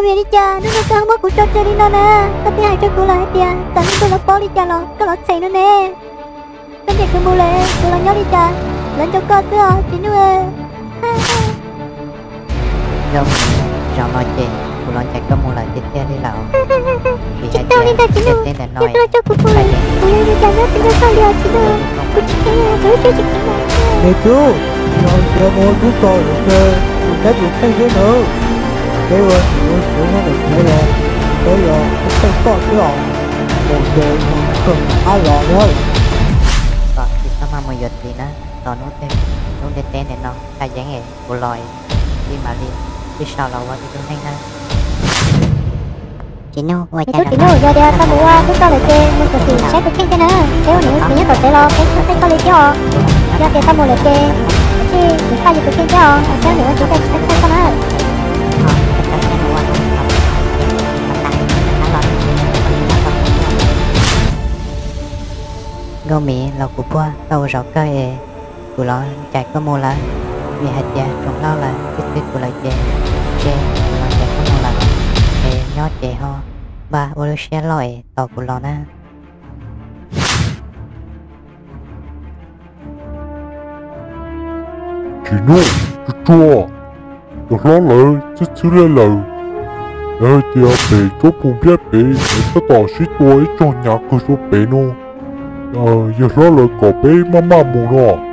Vim li cas hnub no koj ho muab kuv tso tseg li no na? Koj twb hais rau kuv lawm hais tias txawm hnub twg lawv paub li cas los koj los txheem no ne. Koj ncaim kuv mus lawm, kuv los nyob li cas lawv nrog koj xwb os Tsis Nuj. Zaum no ces kuv los ncaim koj mus lawm tiag tiag li lawm. Tsis tau li ntag Tsis Nuj, koj los tso kuv mus lawm, kuv yuav ua cas nyob tsis nco txog li os Tsis Nuj. Kuv tsis kheev, kuv lub siab tsis kheev lawm. Me tub, yog tias mus ua tub txog lawm ces mus saib tus kheej thiab nawb. Peb ua niam ua txiv nyob ntawm tsev los, peb yuav ua kheej koj thiab os. Mus ces mus kawg mus qab los nawb. Kom tsis txhob maj mus yuav txiv na, tos hnub twg lub ntiaj teb ntawm no kaj yeeb es kuv los es mam li twb sau los ua ib tug neeg na. Tsis Nuj, ua cas Tsis Nuj, yog tias tau mus ua tub txog lawm ces mus txog tim saib tus kheej thiab na. Peb ua niam ua txiv nyob tom tsev los peb txhawj txhawj koj li thiab os. Yog tias tau mus lawm ces tsij mus faj yus tus kheej thiab os, thiab niam ua txiv thiaj tsis txhawj txhawj koj na. Nkauj Mim, los kuv puag tau ua zaum kawg es kuv los ncaim koj mus lawm, vim hais tias tsoom hlob lawv twb txhawj kuv lawm ces, ces kuv los ncaim koj mus lawm, es nyob ces ho npaj ua lub siab loj es tos kuv los na. Tsis Nuj, tsuag tsuag, cov hlob lawv txhawj txhawj lawm, lawv hais tias pem tsob pus npiab pem lawv tab tom sib tua ib tsoog hnyav kawg rau pem no, yawg hlob lawv kom peb maj maj mus no.